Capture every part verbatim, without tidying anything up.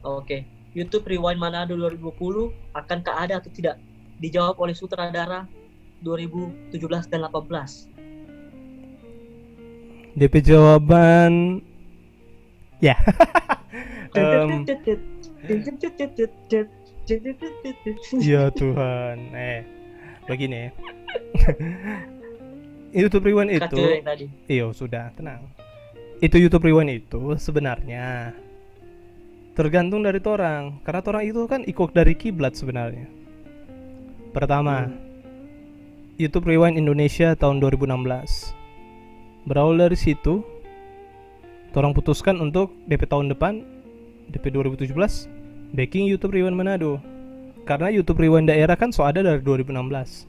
Oke, YouTube Rewind Manado dua ribu dua puluh akankah ada atau tidak? Dijawab oleh sutradara dua ribu tujuh belas dan delapan belas. D P jawaban ya. Em, ya Tuhan, eh, begini. YouTube Rewind itu, Kata yang tadi. Iyo, sudah, tenang. Itu YouTube Rewind itu sebenarnya tergantung dari torang, karena torang itu kan ikut dari kiblat sebenarnya. Pertama, Hmm. YouTube Rewind Indonesia tahun dua ribu enam belas. Berawal dari situ, torang putuskan untuk D P tahun depan, D P dua ribu tujuh belas, backing YouTube Rewind Manado. Karena YouTube Rewind daerah kan so ada dari dua ribu enam belas.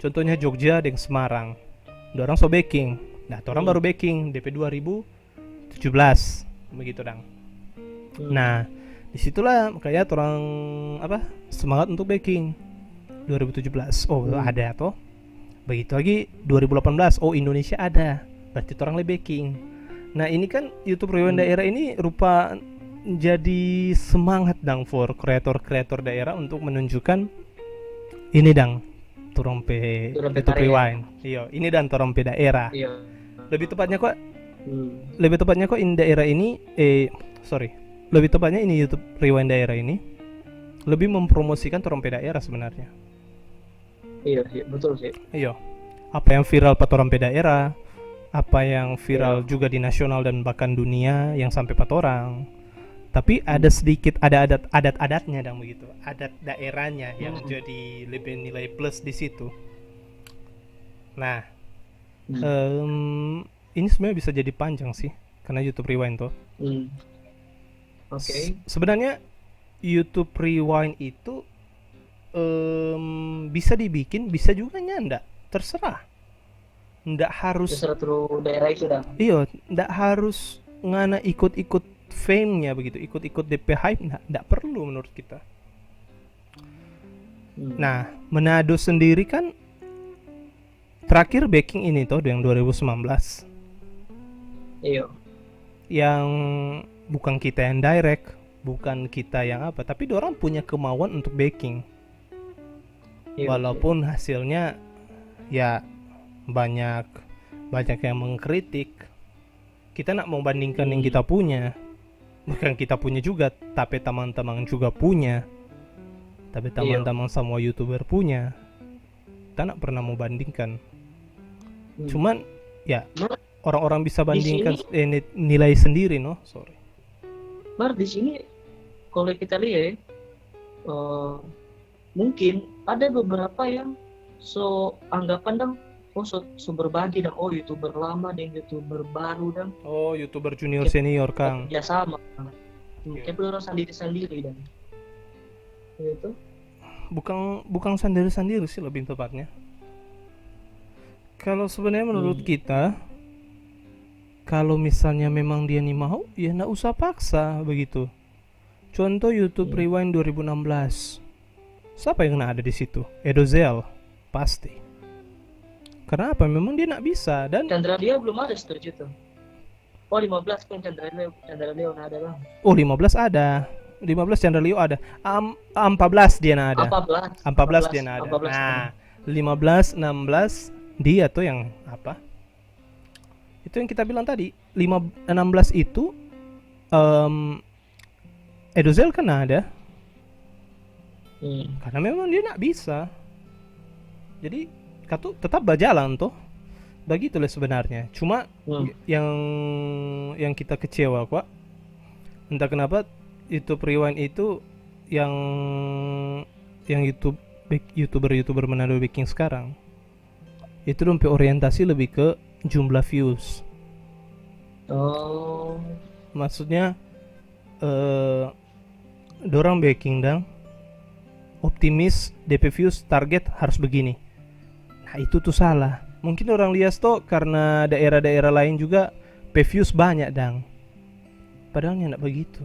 Contohnya Jogja deng Semarang. Dorang so backing. Nah, torang Hmm. baru backing D P dua ribu tujuh belas. Begitu dang. Hmm. Nah, disitulah kayak torang apa, semangat untuk backing dua ribu tujuh belas. Oh, Hmm. ada toh. Begitu lagi dua ribu delapan belas. Oh, Indonesia ada. Berarti torang lagi backing. Nah, ini kan YouTube Rewind Hmm. daerah ini rupa jadi semangat dang for kreator-kreator daerah untuk menunjukkan ini dang torang pe Torang pe YouTube karya. Rewind. Iyo, ini dang torang pe daerah. Iya. Lebih tepatnya kok, Hmm. lebih tepatnya kok ini daerah ini, eh, sorry, lebih tepatnya ini YouTube Rewind daerah ini lebih mempromosikan torang pe daerah sebenarnya. Iya, iya, betul sih. Iyo, apa yang viral pa torang pe daerah, apa yang viral Iya. juga di nasional dan bahkan dunia yang sampai pa torang. Tapi ada sedikit, ada adat, adat-adatnya dang begitu, adat daerahnya yang Hmm. jadi lebih nilai plus di situ. Nah, Hmm. em, ini sebenarnya bisa jadi panjang sih, karena YouTube Rewind tuh. Hmm. Oke. Se-, sebenarnya YouTube Rewind itu, em, bisa dibikin, bisa juga nyanda, terserah. Ndak harus, Terserah tu daerah itu dah. Iyo, ndak harus ngana ikut-ikut fame-nya begitu, ikut-ikut D P hype, ndak, ndak perlu menurut kita. Hmm. Nah, Manado sendiri kan terakhir backing ini toh, yang dua ribu sembilan belas. Iyo. Yang bukan kita yang direct, bukan kita yang apa, tapi dorang punya kemauan untuk backing. Iyo, Walaupun hasilnya ya banyak, banyak yang mengkritik. Kita nak mau bandingkan yang Hmm. kita punya. Bukan kita punya juga, tapi teman-teman juga punya. Tapi Iyo. Teman-teman semua YouTuber punya. Kita nak pernah mau bandingkan. Hmm. Cuman ya Mar-, orang-orang bisa di bandingkan sini eh, ni-, nilai sendiri, no? Sorry. Mar, di sini kalau kita lihat, eh, mungkin ada beberapa yang so anggapan dong, oh, so, so berbagi dong, oh, YouTuber lama deng YouTuber baru dong. Oh, YouTuber junior Kita senior, Kang. kerja sama. Hmm, Oke. Tapi orang sendiri-sendiri dong. Gitu. Bukan, bukan sendiri-sendiri sih, lebih tepatnya. Kalau sebenarnya menurut Hmm. kita, kalau misalnya memang dia ni mau, ya ndak usah paksa begitu. Contoh YouTube Hmm. Rewind dua ribu enam belas. Siapa yang ada di situ? Edozel, pasti. Karena apa? Memang dia ndak bisa dan Chandra Leo belum ada, setuju tuh. Oh, lima belas kan Chandra Leo, Chandra Leo nggak ada, Bang. Oh, lima belas ada. Lima belas Chandra Leo ada. Am, empat belas dia nggak ada. Empat belas. Empat belas dia nggak ada. Empat belas Nah, lima belas, enam belas dia tuh yang apa? Itu yang kita bilang tadi. Lima, enam belas itu em Edozel kan ada. Hmm. Karena memang dia nggak bisa. Jadi, katu tetap berjalan tuh. Begitulah sebenarnya. Cuma Hmm. yang, yang kita kecewa kok. Entah kenapa YouTube Rewind itu yang, yang YouTube, YouTuber-YouTuber Manado bikin sekarang. Itu dong pe orientasi lebih ke jumlah views. Oh. Maksudnya, eh, dorang bikin dang optimis D P views target harus begini. Nah, itu tuh salah. Mungkin orang lias to karena daerah-daerah lain juga pe views banyak dang. Padahal ndak begitu.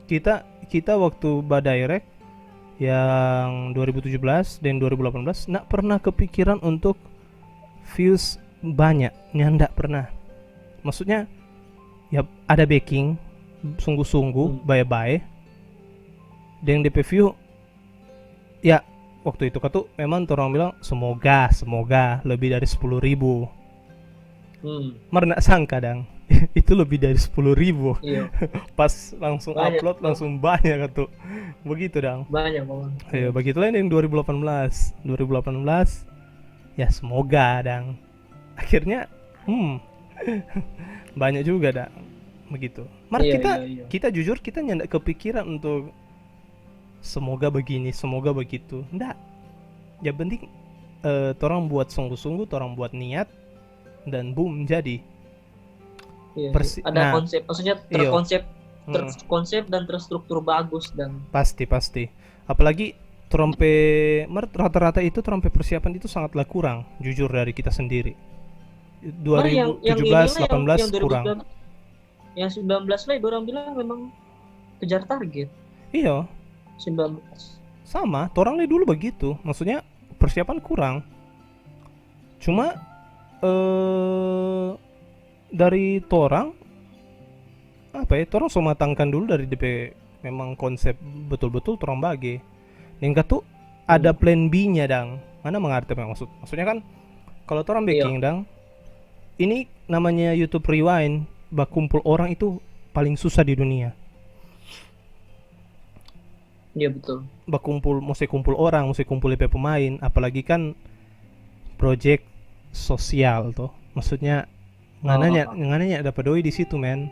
Kita, kita waktu ba direct yang dua ribu tujuh belas dan dua ribu delapan belas ndak pernah kepikiran untuk views banyak, ndak pernah. Maksudnya, ya ada backing, sungguh-sungguh, Hmm. bae-bae. deng depe view, ya, waktu itu katu memang torang bilang, "Semoga, semoga lebih dari sepuluh ribu." Hmm. Mar ndak sangka dang, itu lebih dari sepuluh ribu. Iya, Pas langsung Banyak. Upload, langsung banyak katu. Begitu dang. Banyak memang. Ya, begitulah yang dua ribu delapan belas. Dua ribu delapan belas, ya semoga dang. Akhirnya, hmm, banyak juga dang. Begitu. Mar Iya, kita, iya, iya. Kita jujur, kita nyanda kepikiran untuk semoga begini, semoga begitu. Ndak. Yang penting, eh, torang buat sungguh-sungguh, torang buat niat, dan boom, jadi. Iya, Persi- ada nah, konsep, maksudnya iya. terkonsep, Hmm. terkonsep dan terstruktur bagus dan Pasti, pasti. Apalagi torang pe, mar-, rata-rata itu torang pe persiapan itu sangatlah kurang, jujur, dari kita sendiri. Mar yang, yang ini dua ribu tujuh belas, lah, yang, delapan belas yang kurang. dua ribu sembilan belas, yang sembilan belas lah, orang bilang memang kejar target. Iya, Sembilan belas. Sama, torang le dulu begitu. Maksudnya persiapan kurang. Cuma, eh, dari torang, apa ya, torang so matangkan dulu dari depe memang konsep betul-betul torang bage. Deng katu ada plan B-nya dang. Ngana mangarti apa yang maksud? Maksudnya kan, kalau torang Iya. Beking dang, ini namanya YouTube Rewind, bakumpul orang itu paling susah di dunia. Iya, betul. Bakumpul, musti kumpul orang, musti kumpul depe pemain, apalagi kan project sosial to. Maksudnya, ngana Oh. nya, ngana nya dapa doi di situ, men.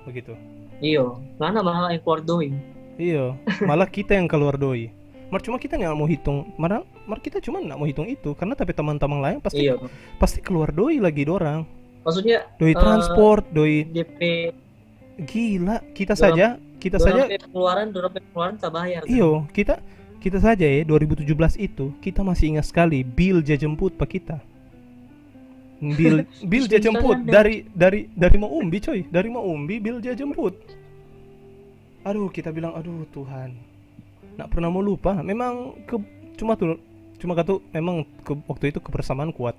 Begitu. Iyo, ngana malah yang keluar doi. Iyo, malah kita yang keluar doi. Mar cuma kita nggak mau hitung, mar, mar kita cuma nggak mau hitung itu karena tapi teman-teman lain pasti Iyo. Pasti keluar doi lagi dorang. Maksudnya Doi eh, transport, doi D P gila. Kita Dorang- saja, kita dorang saja, pe pengeluaran, dorang pe pengeluaran tabayar. iyo, kita kita saja ya dua ribu tujuh belas itu kita masih ingat sekali bil ja jemput pa kita. Bil bil ja Sistem jemput sana deh. dari dari dari Maumbi, coy, dari Maumbi bil ja jemput. Aduh, kita bilang, "Aduh Tuhan, nggak pernah mau lupa." Memang ke cuma tuh cuma katu memang ke, waktu itu kebersamaan kuat.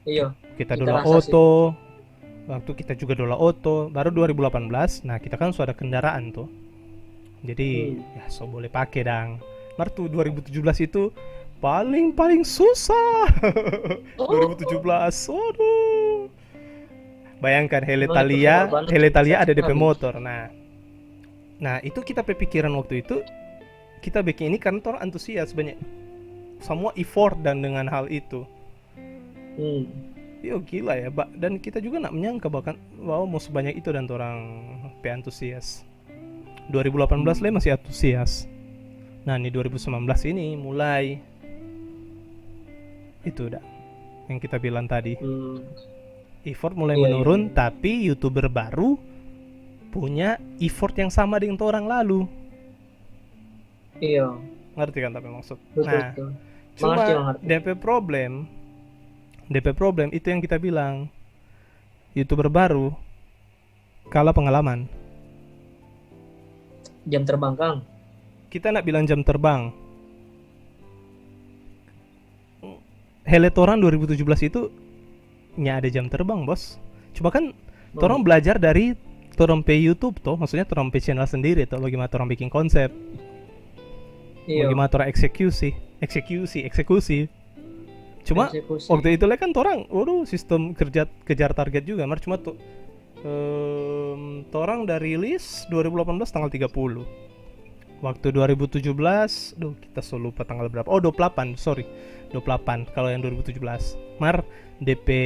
Iyo. Kita Kita dola rasa sih. oto, waktu kita juga dola oto, baru dua ribu delapan belas, nah kita kan sudah ada kendaraan tuh. Jadi Hmm. ya so boleh pakai dang. Mar tuh dua ribu tujuh belas itu paling paling susah. Oh. dua ribu tujuh belas, aduh. Bayangkan Hele Emang Talia, susah banget. Hele Talia ada Susah depe banget. Motor. Nah, nah itu kita pe pikiran waktu itu, kita bikin ini karena orang antusias banyak, semua effort dan dengan hal itu. Hmm. Yo gila ya, Pak. Dan kita juga nggak menyangka bahkan bahwa mau sebanyak itu dan orang pe antusias. dua ribu delapan belas le masih antusias. Nah, ini dua ribu sembilan belas ini mulai itu dah yang kita bilang tadi. Hmm. Effort mulai Iya, iya, menurun, iya. Tapi YouTuber baru punya effort yang sama dengan orang lalu. Iyo. Ngerti kan tapi maksud? Betul, Nah, betul. cuma Mengerti, mengerti. depe problem, depe problem itu yang kita bilang YouTuber baru kalah pengalaman. Jam terbang, Kang. Kita nak bilang jam terbang. Hele torang dua ribu tujuh belas itu nya ada jam terbang, Bos. Cuma kan torang Hmm. belajar dari torang pe YouTube toh, maksudnya torang pe channel sendiri toh, bagaimana torang bikin konsep, Iyo. bagaimana torang eksekusi, eksekusi, eksekusi. Cuma Eksekusi. waktu itu le kan torang, waduh, sistem kerja kejar target juga, mar cuma tuh em, torang da rilis dua ribu delapan belas tanggal tiga puluh. Waktu dua ribu tujuh belas, duh, kita so lupa tanggal berapa. Oh, dua puluh delapan, sorry. Dua puluh delapan kalau yang dua ribu tujuh belas. Mar, depe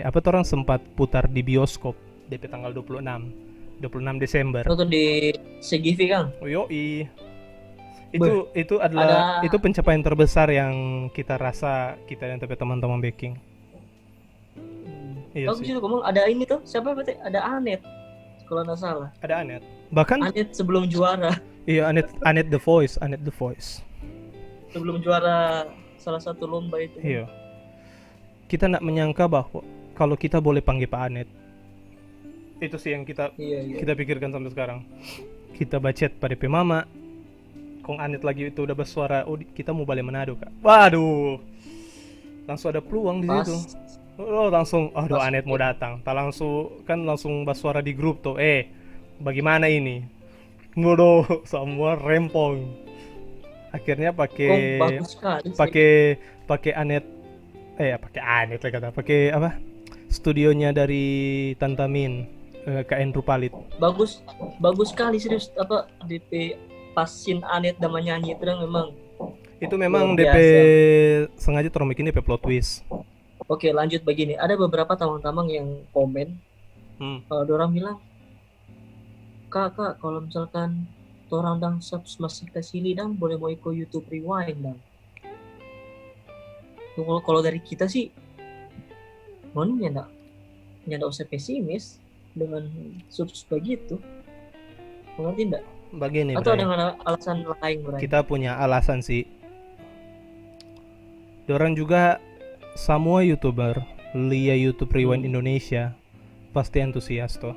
apa, torang sempat putar di bioskop depe tanggal dua puluh enam. dua puluh enam Desember. Nonton di C G V, Kang. Oh, yoi. Itu itu adalah ada- itu pencapaian terbesar yang kita rasa kita dan tapi teman-teman Beking. Iya Bagus sih. Itu ngomong ada ini tuh, siapa berarti? Ada Anet. Kalau nggak salah. Ada Anet. Bahkan Anet sebelum juara. Iya, Anet, Anet The Voice, Anet The Voice. Sebelum juara salah satu lomba itu. Iya. Kita nggak menyangka bahwa kalau kita boleh panggil Pak Anet. Itu sih yang kita Iya, iya. kita pikirkan sampai sekarang. Kita bacet pada pe mama. Kong Anet lagi itu udah bersuara, "Oh, di- kita mau balik Manado, Kak." Waduh. Langsung ada peluang di Pas. situ. Oh, langsung, "Aduh, Pas. Anet mau datang." Tak langsung kan langsung bersuara di grup tuh. "Eh, bagaimana ini?" Bodoh, semua rempong. Akhirnya pakai, Oh, bagus sekali sih. Pakai, pakai Anet, eh, pakai Anet lah kata, pakai apa? Studionya dari Tanta Min, eh, K N Rupalit. Bagus, bagus sekali, serius, apa, D P pas scene Anet dan menyanyi itu dang memang Itu memang Luar D P biasa. Sengaja torang bikin D P plot twist. Oke, lanjut begini. Ada beberapa tamang-tamang yang komen, Hmm. kalau dorang bilang, "Kak, Kak, kalau misalkan torang dang subs masih kasili dang, boleh mo iko YouTube Rewind dang." Tuh, kalau, kalau dari kita sih, ngoni nyanda, nyanda usah pesimis dengan subs begitu. Mengerti ndak? Begini, Atau Bray. Ada alasan lain, Bray? Kita punya alasan sih. Dorang juga, semua YouTuber lia YouTube Rewind Hmm. Indonesia pasti antusias to.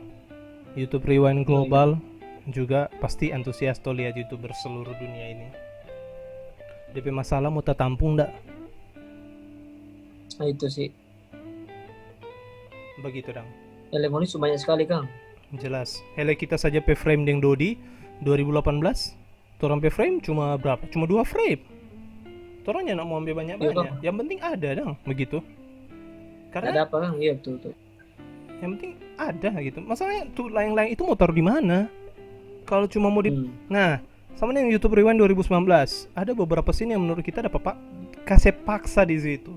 YouTube Rewind Global juga pasti antusias to lihat YouTuber seluruh dunia ini. D P masalah mo tatampung ndak? Nah, itu sih. Begitu dang. Ele ngoni su banyak sekali, Kang. Jelas. Hele kita saja pe frame deng Dodi dua ribu delapan belas. Torang pe frame cuma berapa? Cuma dua frame. Torang nyanda mau ambil banyak-banyak. Iya, Kang. Yang penting ada dang, begitu. Karena Ada apa, Kang? Iya, betul, betul. Yang penting ada gitu. Masalahnya tuh layang-layang itu mau taruh di mana? Kalau cuma mau di Hmm. Nah, sama yang YouTube Rewind dua ribu sembilan belas, ada beberapa scene yang menurut kita ada apa kase paksa di situ.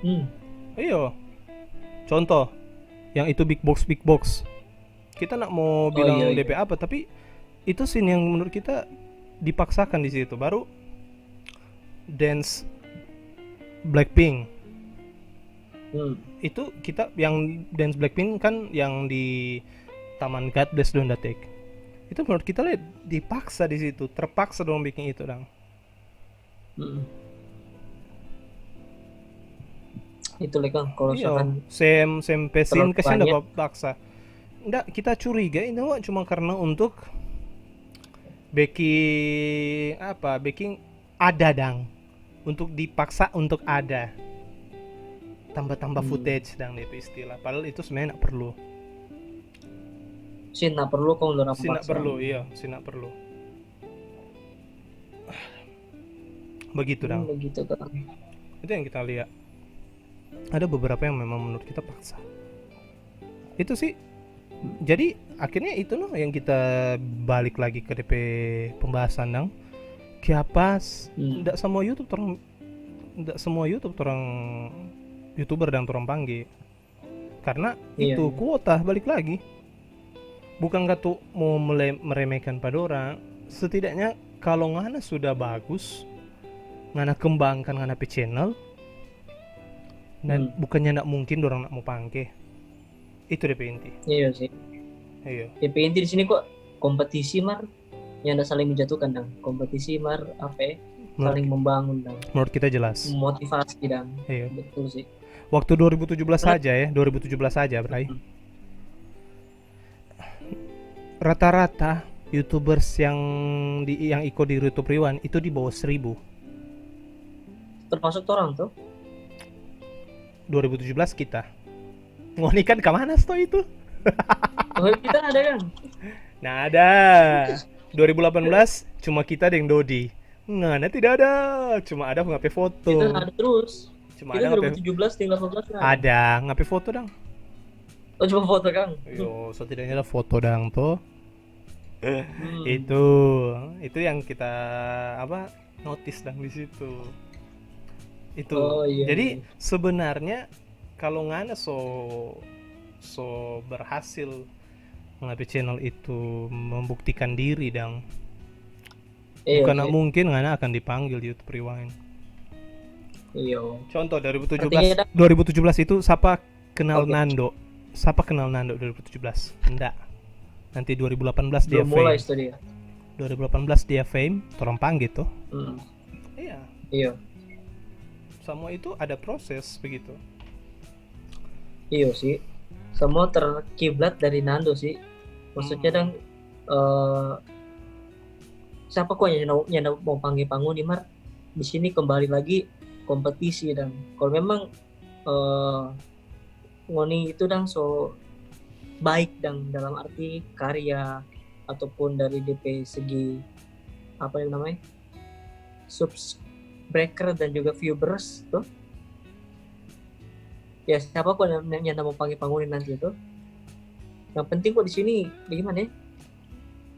Hmm. Iyo. Contoh, yang itu big box, big box. Kita nak mau Oh, bilang iya, D P iya. Apa, tapi itu scene yang menurut kita dipaksakan di situ. Baru dance Blackpink. Hmm. Itu kita yang dance Blackpink kan yang di Taman Godbless dong da take. Itu menurut kita le dipaksa di situ, terpaksa dong bikin itu dang. Hmm. Itu le, Kang, kalau Iyo, misalkan sem sem pesin terlalu kasihan banyak. Dapat paksa. Ndak, kita curiga itu cuma karena untuk beking apa, beking ada dang, untuk dipaksa untuk ada, tambah-tambah Hmm. footage dang itu istilah. Padahal itu sebenarnya nggak perlu. Sih nggak perlu, Kang, udah Si nggak paksa. Perlu, iya, si nggak perlu. Begitu dang. Hmm, begitu, Kang. Itu yang kita lihat. Ada beberapa yang memang menurut kita paksa. Itu sih. Jadi akhirnya itu loh yang kita balik lagi ke D P pembahasan dang. Kiapas, Hmm. ndak semua YouTube orang, ndak semua YouTube orang YouTuber dan orang pangge. Karena Iya, itu iya. Kuota balik lagi. Bukan katu mau mele- meremehkan pa dorang. Setidaknya kalau ngana sudah bagus, ngana kembangkan ngana pe channel, dan Hmm. bukannya ndak mungkin dorang nak mau pangge. Itu D P inti. Iya sih. Iya. D P inti di sini kok kompetisi mar, yang ada saling menjatuhkan dang. Kompetisi mar, apa ya? Menurut- Saling membangun dang. Menurut kita jelas. Motivasi dang. Iya. Betul sih. Waktu dua ribu tujuh belas Karena- saja ya, dua ribu tujuh belas saja, Bray. Hmm. Rata-rata YouTubers yang di yang iko di YouTube Rewind itu di bawah seribu. Termasuk orang tuh. Dua ribu tujuh belas kita. Ngoni kan kemana sto itu? Oh, kita ada kan? Nah, ada. Dua ribu delapan belas cuma kita deng Dodi. Ngana tidak ada. Cuma ada ngape foto. Kita ada terus. Cuma Kita ada ngape dua ribu tujuh belas tinggal foto kan? Ada ngape foto dang. Oh, cuma foto, Kang. Yo, setidaknya ada foto dang tuh. Hmm. Itu, itu yang kita apa notice dang di situ. Itu. Oh, iya, Jadi iya. Sebenarnya kalau ngana so so berhasil ngape channel itu membuktikan diri dang. Iya, Bukan sih. Mungkin ngana akan dipanggil di YouTube Rewind. Iya. Contoh dua ribu tujuh belas, Artinya ada- dua ribu tujuh belas itu siapa kenal Oke. Nando? Siapa kenal Nando dua ribu tujuh belas? Enggak. Nanti dua ribu delapan belas dia Belum mulai fame. itu dia. Dua ribu delapan belas dia fame, orang panggil tuh. Hmm. Iya. Iya. Semua itu ada proses begitu. Iya sih. Semua terkiblat dari Nando sih. Maksudnya Hmm. Dang, eh, siapa kok yang, yang mau panggil panggung di mar? Di sini kembali lagi kompetisi Dang. Kalau memang eh, ngoni itu Dang so baik Dang dalam arti karya, ataupun dari D P segi apa yang namanya, subscriber dan juga viewers tuh. Ya, siapa kok yang, yang mau panggil panggungnya nanti itu. Yang penting kok di sini bagaimana ya?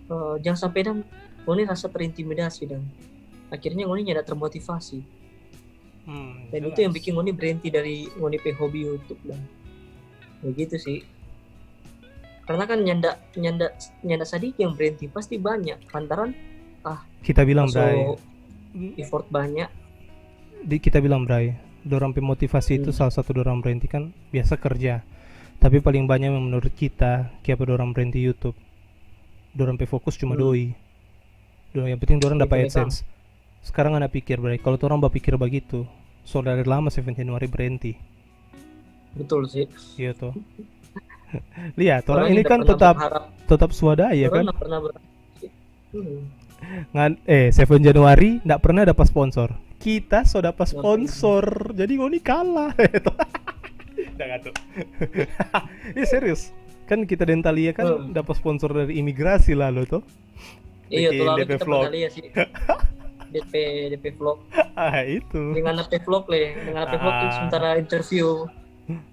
Eh, jangan sampai dang ngoni rasa terintimidasi dang. Akhirnya ngoni nyanda termotivasi. Hmm, dan itu yang bikin ngoni berhenti dari ngoni pe hobi YouTube dang. Begitu sih. Karena kan nyanda nyanda nyanda sadiki yang berhenti, pasti banyak. Lantaran ah, kita bilang, Bray, effort banyak. Di, kita bilang, Bray, dorang pe motivasi itu hmm. Salah satu dorang berhenti kan biasa kerja. Tapi paling banyak yang menurut kita, kiapa dorang berhenti YouTube? Dorang pe fokus cuma hmm. Doi. Dorang yang penting dorang dapat AdSense. Sekarang ngana pikir, Bray, kalau torang bapikir bagitu, so dari lama Seven January berhenti. Betul sih. Iya toh. Lihat, orang ini kan tetap tetap swadaya kan. Pernah ber- hmm. Ngan, eh, Seven January ndak pernah dapat sponsor. Kita so dapat sponsor, jadi ngoni kalah. Ndak tuh. Ini serius. Kan kita Dentalia kan hmm. Dapat sponsor dari imigrasi lalu toh. Iya, tuh lalu kita pernah lihat sih. D P, D P vlog. Ah, itu. Dengan D P vlog le, dengan D P vlog ah. Sementara interview.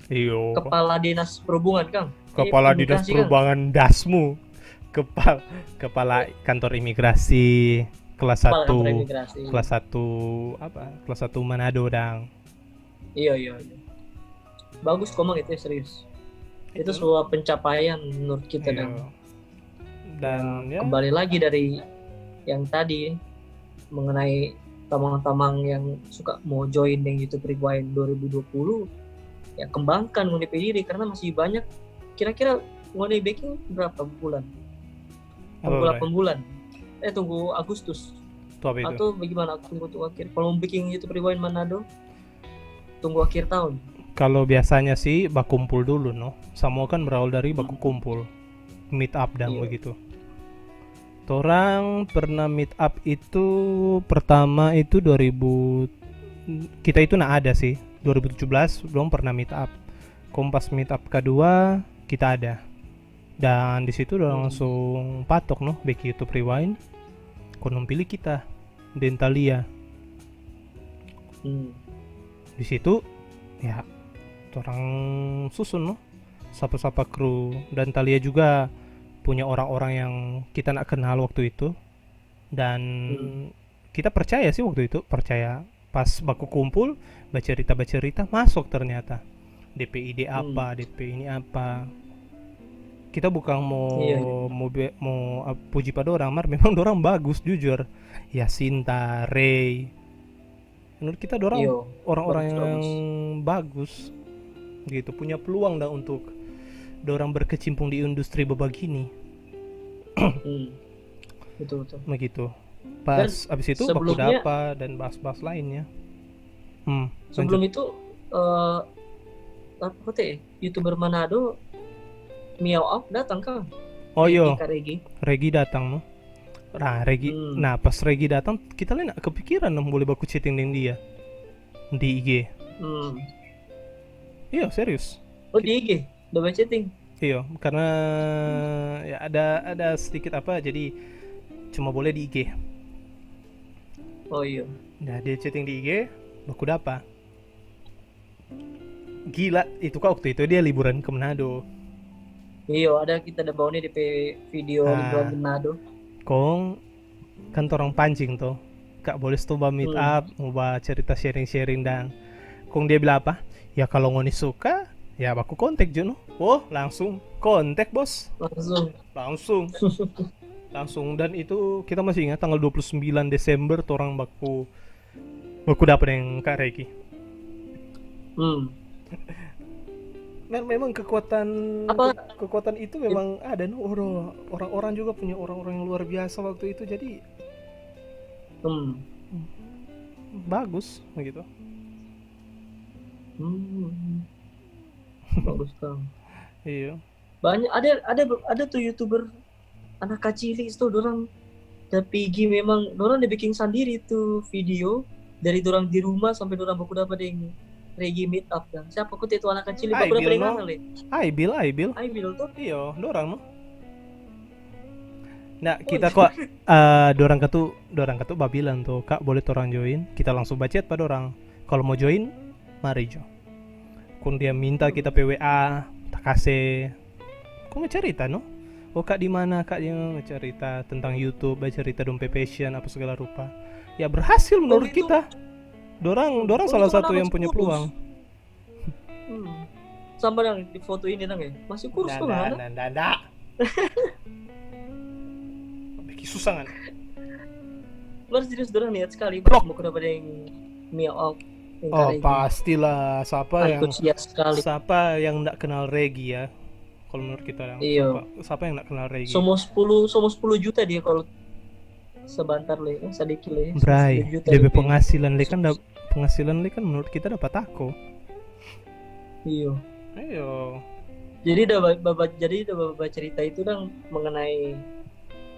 Iyo. Kepala dinas perhubungan, Kang. Kepala eh, dinas perhubungan kan? Dasmu. Kepala kepala kantor imigrasi kelas satu. Kelas satu apa? Kelas satu Manado dang. Iya, iya, iya. Bagus komang itu serius. Itu, itu sebuah pencapaian menurut kita iya. Dan ya, ya. Kembali lagi dari yang tadi mengenai tamang-tamang yang suka mau join dengan YouTube Rewind dua ribu dua puluh, ya kembangkan ngoni pe diri karena masih banyak. Kira-kira ngoni bikin berapa bulan? Tunggu delapan bulan. Eh tunggu Agustus. Atau bagaimana? Aku tunggu tuh akhir. Kalau mau bikin YouTube Rewind Manado, tunggu akhir tahun. Kalau biasanya sih bakumpul dulu no. Semua kan berawal dari baku kumpul, meet up dan iya. Begitu. Torang pernah meet up itu pertama itu dua ribu, kita itu nah ada sih, dua ribu tujuh belas belum pernah meet up. Kompas meet up kedua kita ada. Dan di situ udah hmm. Langsung patok no, back YouTube Rewind. Konon pilih kita, Dentalia. Hmm. Di situ ya torang susun no. Sapa-sapa kru dan Talia juga punya orang-orang yang kita nak kenal waktu itu dan hmm. Kita percaya sih waktu itu percaya pas baku kumpul bacerita bacerita masuk ternyata D P ide apa hmm. D P ini apa kita bukan mau iya. Mau mau puji pada orang mar memang orang bagus jujur ya Sinta Ray Menurut kita dorang orang-orang yang bagus gitu punya peluang dah untuk dorang berkecimpung di industri bebagini. Hmm. Betul betul. Begitu. Pas abis itu baku dapa dan bahas-bahas lainnya. Hmm, sebelum itu uh, apa teh youtuber Manado Miau Up datang kan? Oh iyo. Regi. Regi datang no. Nah, Regi, hmm. Nah pas Regi datang, kita lain kepikiran dong boleh baku chatting dengan dia di I G. Hmm. Iya, serius. Oh, di I G? Udah baku chatting? Iya, karena hmm. Ya ada ada sedikit apa, jadi cuma boleh di I G. Oh iya. Nah, dia chatting di I G, baku dapa. Gila, itu kau waktu itu dia liburan ke Manado. Iyo, ada kita ada bawa nih di video ah, liburan ke Manado. Kong kan orang pancing tuh. Kak boleh tuh ba meet hmm. Up, mau ba cerita sharing-sharing dan kong dia bilang apa? Ya kalau ngoni suka, ya baku kontak Juno. Oh, langsung kontak bos. Langsung. Langsung. Langsung dan itu kita masih ingat tanggal dua puluh sembilan Desember orang baku Baku dapa deng Kak Regi. Hmm. Memang kekuatan apa? Kekuatan itu memang ada no. Orang-orang juga punya orang-orang yang luar biasa waktu itu jadi hmm. Bagus begitu. Hmm. Bagus kang. Iya. Banyak ada ada ada tuh youtuber anak kacili itu dorang da pigi memang dorang da biking sandiri tu video dari dorang di rumah sampe dorang baku dapa deng Regi meet up kan. Siapa kute tu anak kacili baku dapa deng mana le? Aibil, Aibil. Aibil tu? Iyo, dorang no. Nah, kita kok, eh, dorang katu, dorang katu babilang tuh, "Kak, boleh torang join?" Kita langsung bacet pa dorang. Kalau mau join, mari jo. Kong dia minta kita pe W A, ta kase. Kong cerita, no? "Oh, Kak, di mana, Kak?" Dia cerita tentang YouTube, bacerita dong pe passion, apa segala rupa. Ya, berhasil menurut kita. Dorang, dorang salah satu yang punya peluang. Hmm. Sama dang di foto ini dang ya. Masih kurus tuh, nanda, nanda. Bikin susah kan? Lu harus serius dorang niat sekali. Blok. Mau kenapa ada yang mia out? Oh, pastilah. Siapa yang, antusias sekali. Siapa yang ndak kenal Regi ya? Kalau menurut kita orang. Iya. Siapa, siapa yang ndak kenal Regi? Somo sepuluh, somo sepuluh juta dia kalau sebentar le, eh, sadiki le. Bray, dia pe penghasilan le kan da-, penghasilan le kan menurut kita dapat tako. Iyo. Ayo. Jadi da ba-, ba-, jadi da ba-, ba-, cerita itu dang mengenai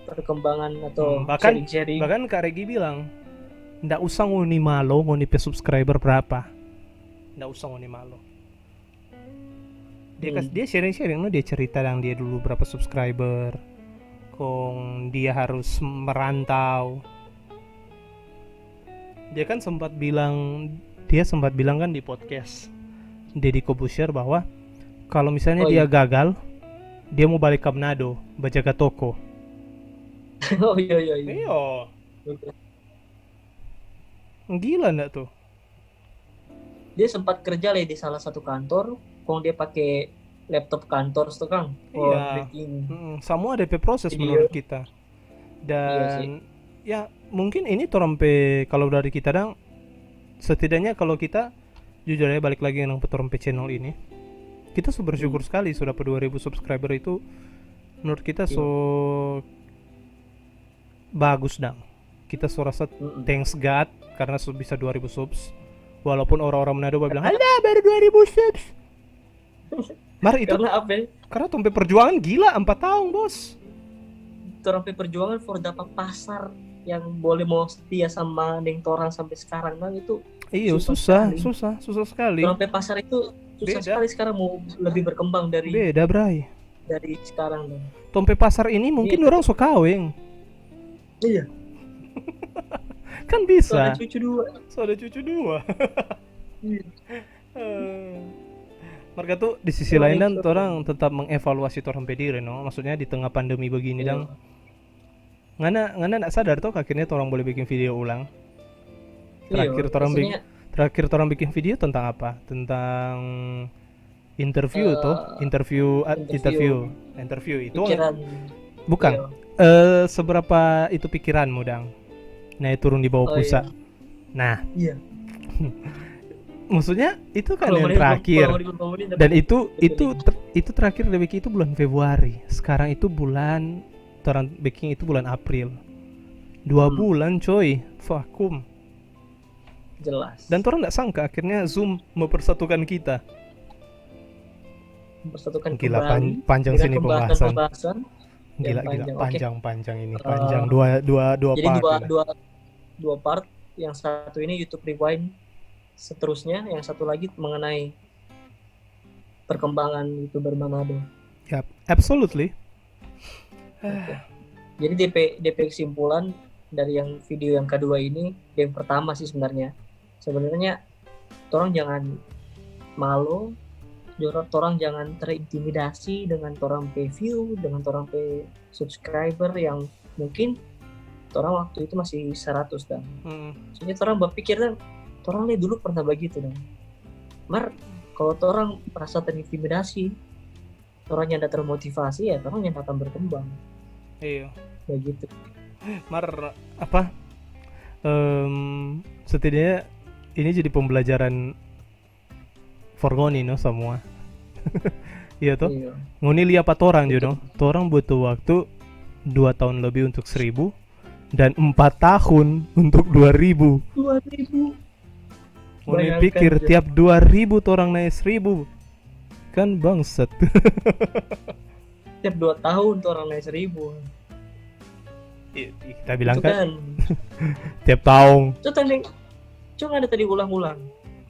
perkembangan atau hmm, bahkan, sharing-sharing. Bahkan Kak Regi bilang, "Ndak usah ngoni malo, ngoni pe subscriber berapa? Ndak usah ngoni malo." Dia kas, hmm, dia sharing-sharing, no, dia cerita dang dia dulu berapa subscriber, kong dia harus merantau. Dia kan sempat bilang, dia sempat bilang kan di podcast Deddy Corbuzier bahwa kalau misalnya, oh, dia, iya, gagal, dia mau balik ke Manado, bajaga toko. Oh, iya, iya, iya. Iya. Oke. Gila ndak tuh? Dia sempat kerja le di salah satu kantor, kong dia pake laptop kantor tuh, kang. Iya. Bikin, mm-mm, semua ada pe proses video. Menurut kita. Iya sih. Dan ya, mungkin ini torang pe, kalau dari kita dang, setidaknya kalau kita, jujur ya, balik lagi nang pe torang pe channel ini, kita su bersyukur, hmm, sekali su dapa dua ribu subscriber itu, menurut kita, iya, so bagus dang. Kita su rasa, mm-mm, thanks God karena su bisa dua ribu subs. Walaupun orang-orang Manado babilang, "Alah, baru dua ribu subs." Mar itu karena apa? Karena tong pe perjuangan gila, empat tahun, Bos. Torang pe perjuangan for dapa pasar yang boleh mau setia sama deng torang sampe sekarang, nah, itu. Iyo, susah, susah, susah sekali. Torang pe pasar itu susah sekali sekarang mau lebih berkembang dari, beda, bray, dari sekarang, dong. Tong pe pasar ini mungkin orang so kaweng. Iya. Kan bisa. So ada cucu dua. So ada cucu dua. Iya. Eh, mar katu di sisi lain dang, torang tetap mengevaluasi torang pe diri, no? Maksudnya di tengah pandemi begini, iya, dang. Ngana, ngana ndak sadar toh, akhirnya torang boleh bikin video ulang. Iya, terakhir torang bi-, maksudnya, terakhir torang bikin video tentang apa? Tentang interview, eh, toh? Interview, ah, interview. Interview. Interview itu pikiran. Bukan. Iya. Eh, seberapa itu pikiranmu, dang? Naik turun di bawah, oh, pulsa. Iya. Nah. Iya. Maksudnya itu kan yang terakhir. Dua puluh menit, dua puluh menit. Dan itu, itu ter-, itu terakhir dia bikin itu bulan Februari. Sekarang itu bulan, torang bikin itu bulan April. Dua bulan, coy. Vakum. Jelas. Dan torang ndak sangka akhirnya Zoom mempersatukan kita. Mempersatukan kembali. Gila, pan-, panjang sini pembahasan. Gila, gila, panjang, panjang ini. Eh, panjang, dua, dua, dua part ini. Jadi dua, dua, dua part. Yang satu ini YouTube Rewind seterusnya, yang satu lagi mengenai perkembangan YouTuber Manado. Yap, absolutely. Oke. Jadi D P, D P kesimpulan dari yang video yang kedua ini, yang pertama sih sebenarnya. Sebenarnya torang jangan malo, jor-, torang jangan terintimidasi dengan torang pe view, dengan torang pe subscriber yang mungkin torang waktu itu masih seratus, dang. Hmm. Maksudnya torang bapikir, dang, torang ni dulu pernah bagitu, dang. Mar, kalau torang rasa terintimidasi, torang nyanda termotivasi, ya torang nyanda akan berkembang. Iya. Begitu. Mar, apa? Em, setidaknya ini jadi pembelajaran for ngoni, no, semua. Iya toh? Iya. Ngoni lia pa torang jo, no? Betul. Torang butuh waktu dua tahun lebih untuk seribu dan empat tahun untuk dua ribu. Dua ribu. Ngoni pikir tiap dua ribu torang nae seribu? Kan bangsat. Tiap dua tahun torang nae seribu. Iya, kita bilang kan tiap tahun. Itu kan. Coba tadi, coba ada tadi ulang-ulang.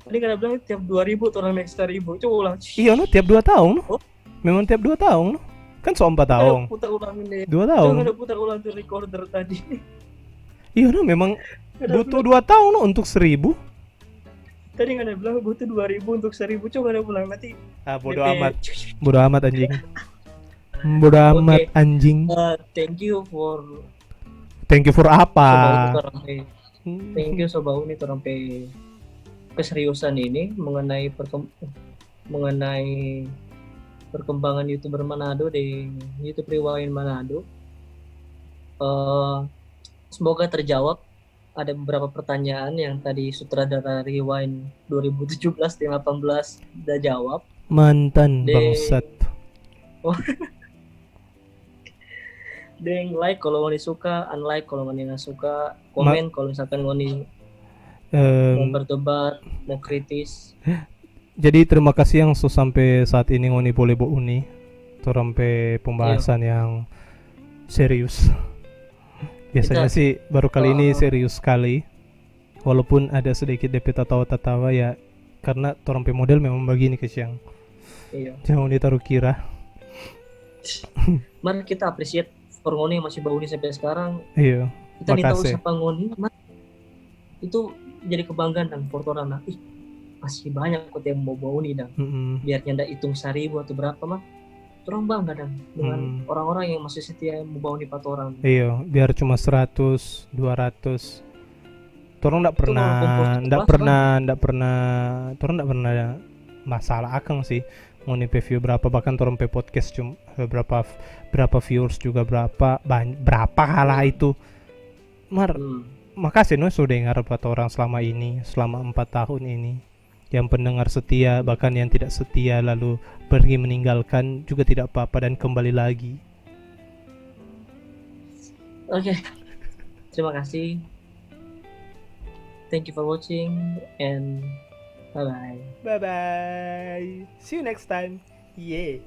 Tadi kan ada bilang tiap dua ribu torang nae seribu. Coba ulang. Iya, no, tiap dua tahun, no. Oh. Memang tiap dua tahun, no. Kan so empat tahun. Putar ulang ini. Dua Coba tahun. Ada putar ulang tu recorder tadi. Iya, no, memang butuh dua tahun no, untuk seribu. Tadi kan ada bilang butuh dua ribu untuk seribu. Coba ada ulang nanti. Ah, bodo Oke. Amat. Bodo amat, anjing. Bodo amat, anjing. Uh, thank you for Thank you for apa? Thank you so bau nih orang pe keseriusan ini mengenai perkem- mengenai perkembangan YouTuber Manado di YouTube Rewind Manado. Eh, semoga terjawab. Ada beberapa pertanyaan yang tadi sutradara Rewind dua ribu tujuh belas dan delapan belas udah jawab. Mantan Deh. Bangsat. Deng, like kalau ngoni suka, unlike kalau ngoni nggak suka, komen kalau misalkan ngoni mau Em, berdebat, mau kritis. Jadi terima kasih yang so sampai saat ini ngoni boleh bo uni. Torang pe pembahasan yang serius. Biasanya Kita- sih baru kali ini Oh. serius sekali. Walaupun ada sedikit depe tatawa-tatawa ya, karena torang pe model memang begini kesiang. Iya. Jangan ditaruh kira. Mari kita appreciate for ngoni yang masih bauni sampai sekarang. Iya. Kita nih tahu Makasih. Siapa ngoni, Mat. Itu jadi kebanggaan dan for torang, nah. Ih, masih banyak kok yang mau bauni dang. Mm-mm. Biar nyanda hitung seribu atau berapa mah. Torang bangga dang dengan Hmm. orang-orang yang masih setia mau bauni pa torang. Iya, biar cuma seratus, dua ratus. Torang ndak Itu pernah, mau kumpul satu ndak kelas, pernah, ndak pernah, torang ndak pernah masalah akang sih. Ngoni pe view berapa, bahkan torang pe podcast cuma berapa, berapa viewers juga berapa, banyak, berapa kalah itu. Mar, Hmm. makasih no so dengar pa torang selama ini, selama empat tahun ini. Yang pendengar setia, bahkan yang tidak setia lalu pergi meninggalkan juga tidak apa-apa dan kembali lagi. Oke. Terima kasih. Thank you for watching and bye bye. Bye bye. See you next time. Yeah.